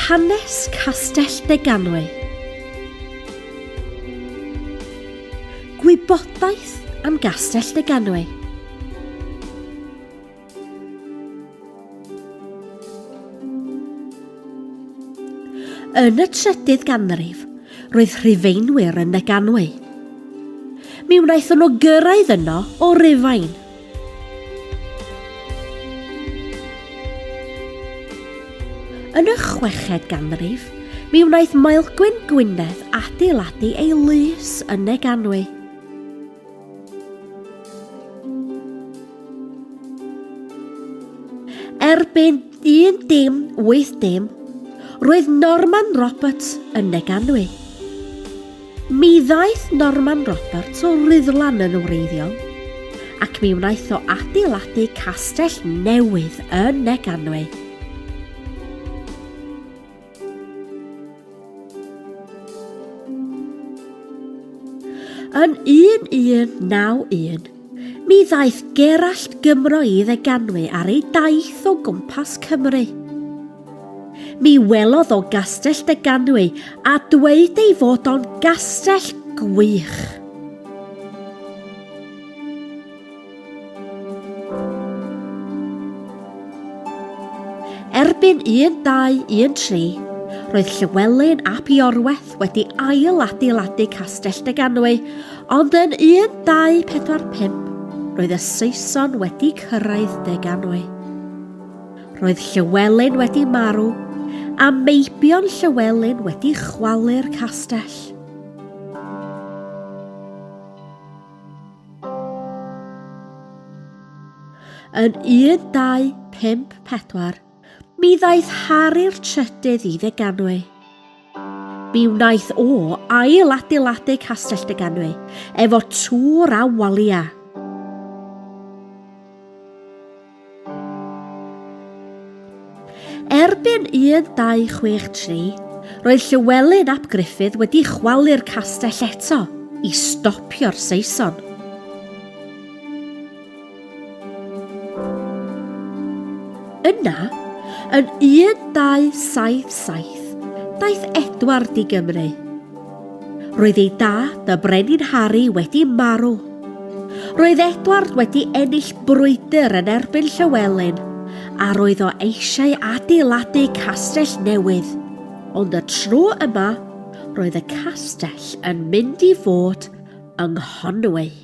Hanes Castell Deganwy. Gwybodaeth am Gastell Deganwy. Yn y trydydd ganrif, roedd Rhufeinwyr yn Neganwy. Mi wnaethon nhw gyrraedd yno o Rufain. Yn y chweched ganrif, mi wnaeth Maelgwyn Gwynedd adeiladu ei lys yn Neganwy. Erbyn 1080, roedd Norman Roberts yn Neganwy. Mi ddaeth Norman Roberts o Ruddlan yn wreiddiol, ac mi wnaeth o adeiladu castell newydd yn Neganwy. Yn 1191, mi ddaeth Gerallt Gymro i Ddeganwy ar ei daith o gwmpas Cymru. Mi welodd o Gastell Deganwy a dweud ei fod o'n gastell gwych. Erbyn 1213, roedd Llywelyn ap Iorwerth wedi ail-adeiladu Castell Deganwy, ond yn 1245, roedd y Saeson wedi cyrraedd Deganwy. Roedd Llywelyn wedi marw, a meibion Llywelyn wedi chwalu'r castell. Yn 1254, mi ddaeth Harri'r Trydydd i Ddeganwy. Mi wnaeth o ail-adeiladu Castell Deganwy efo tŵr a waliau. Erbyn 1263, roedd Llywelyn ap Gruffydd wedi chwalu'r castell eto i stopio'r Saeson. Yna, yn 1277, daeth Edward i Gymru. Roedd ei dad, y Brenin Harri, wedi marw. Roedd Edward wedi ennill brwydr yn erbyn Llywelyn, a roedd o eisiau adeiladu castell newydd, ond y tro yma, roedd y castell yn mynd i fod yng Nghonwy.